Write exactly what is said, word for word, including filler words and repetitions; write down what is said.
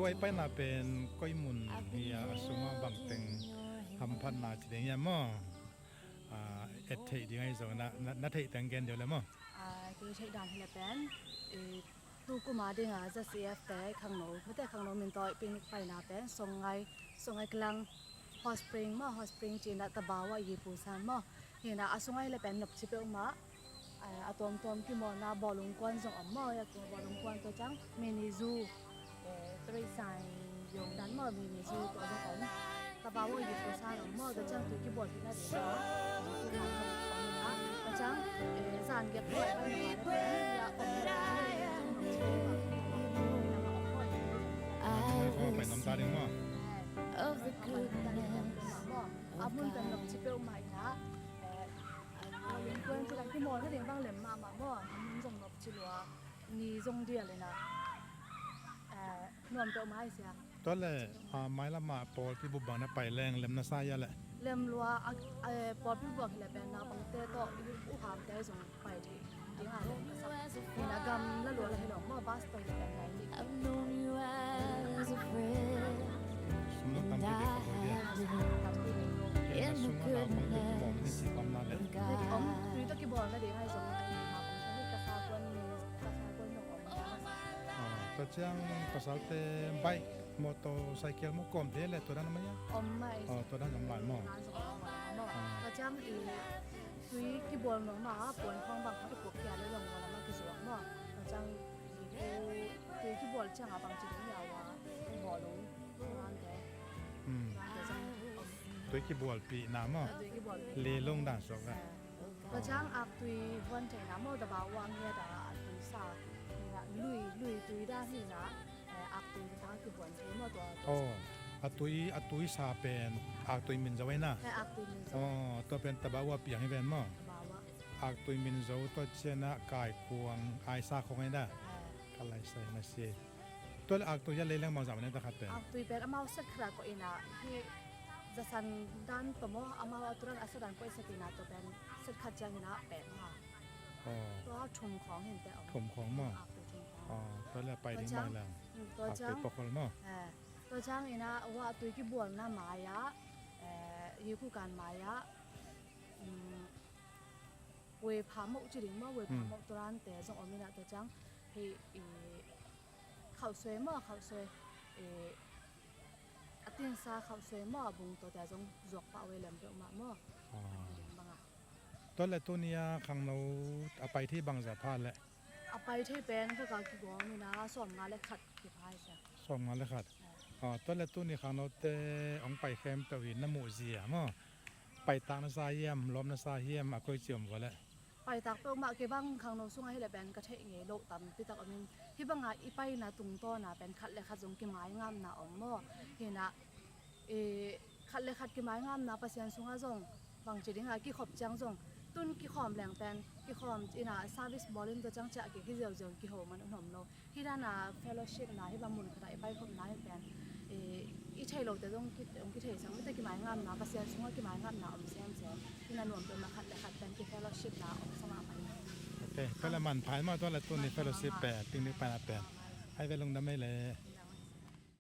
Tua i paina pen koi mun hi a, a sungah bangteng hamphatna ci ding hiam maw? Ah, et theih ding ahi zong na, na, na theih teng gen deuh le maw? Ah, kei theih dan hi le pen, eh, tu kuma dinga Z C F te khangno, mite khangno min tawh i picnic paina pen Songai, Songai kilang Hot Spring maw, Hot Spring cina Tabawa Yipusan maw. Hina a sungah hi le pen nopci peuhmah, eh, a tuamtuam kimawlna bawlung kuan zong om maw, a tua bawlung kuan tua ciang mini zoo, eh, Treisan Yongdan maw, mini zoo tua zong om. Tabawa Yipusan om maw, tua ciang tui kibawl theihna ding maw. Tua ciang, eh, zan gep tua om. Of the goodness. A mun pen nopci peuhmah ina, eh, a lungkuan ci kan kimawl nading bang lem mahmah maw, a mun zong nopci lua, ni zong dial ina, eh, nuam peuhmah ahi sia. Tua le, ah, mailamah pawlpi bup bang na pai leng lem na sa hia le? Lem lua, a, a, pawlpi bup bang hi le pen naupangte tawh, u hamte zong pai thei ding a leng ka sak. Ina gam la lua la hi lo maw, bus tawh hi le pen nai ni. Sum lo tampi ding ka bawh dia. Tampi ding lo. Ina sum lo naupang te kibawm ni ci bang na le. Om, tui tawh kibawm na ding ahi zong. Ka sa kuan ni, ka sa kuan ni om. Ah, tua ciang pasalte bike, motorcycle maw kawm te le tua dan om a hia? Om mah e. Oh, tua dan om lai maw? Tua dan zong om lai maw? Ah. Tua ciang i tui kibawl mah mah a puan khawng bang khat i puak kia le zong maw lam a kizuak maw? Tua ciang i tui, tui kibawl ciang a bang ci ding hia ua bawlung ran te. Hmm. Ran te zong om. Tui kibawlpihna maw? Ah, tui kibawlpihna. Lelong dan suak a. Ah. Tua ciang aktui huan theihna maw, Tabawa ngiat a tui sa. Hina lui, lui tui dan hina, eh, aktui tang kihuan thei maw tua, tua. Oh, a tui, a tui sa pen aktui min zo ei na. Eh, aktui min zo. Oh, tua pen Tabawa piang hi ven maw? Tabawa. Aktui min zo tua ciangin a kaikuang aisa khong ei na. Eh. Ka lai sai na si. Tua le aktui a lei leng mawh zah mah ne ta khat pen. Aktui pen amau set khat a koih ina hi zasan dan tawh maw, amau a turan a set dan koih sak ina tua pen set khat ciang ina pek maw. Oh. Tua thum khawng hin te om. Thum khawng maw? Aktui thum khawng. Oh, tua le pai ding bang leng. Mm, tua ciang. Aktui pawlkhawl maw? Eh, tua ciang ina ua tui kibualna mai-ah, eh, Yekukan mai-ah, mm, Wei Pha Mawh ci ding maw, Wei Pha Mawh turan te zong om ina tua ciang hei i Khauh suai maw, khauh suai, eh, a tinsa khauh suai maw, a bung tawh tia zong zuak pah uh ei lem peuhmah maw. Ah. Tua le tuni a khangno a pai thei bangzah pha le? A pai thei pen ka ka kigawm ina sawmnga le khat kipha hi sia. Sawmnga le khat. Ah. Ah, tua le tuni khangnote hong pai khempeuh hi na muh zia maw? Paitak na sa hiam, lawm na sa hiam, a koici om vua le? Paitak peuhmah kei bang khangno sungah hi le pen ka theih ngei loh tampi tak om in, hih bangah i paina tungtawna pen khat le khat zong kimaingamna om maw? Hina, eh, khat le khat kimaingamna Pasian sungah zong bangci dingah kikhop ciang zong tun kikhawm leng pen kikhawm ina service bawl in tua ciang ciah kei hi ziauziau kiho man un om lo. Hih dana fellowship na hih bang mun khatah i paikhopna hi pen, eh, i theih lote zong ki, zong kitheisak, mite kimaingamna, Pasian sungah kimaingamna om semsem. Hih na nuam peuhmah khat le khat pen ki fellowship na om sangah a pai. Ok, tua le manpha hi maw, tua le tuni fellowship pen, picnic paina pen. Ai ve lungdam ei le.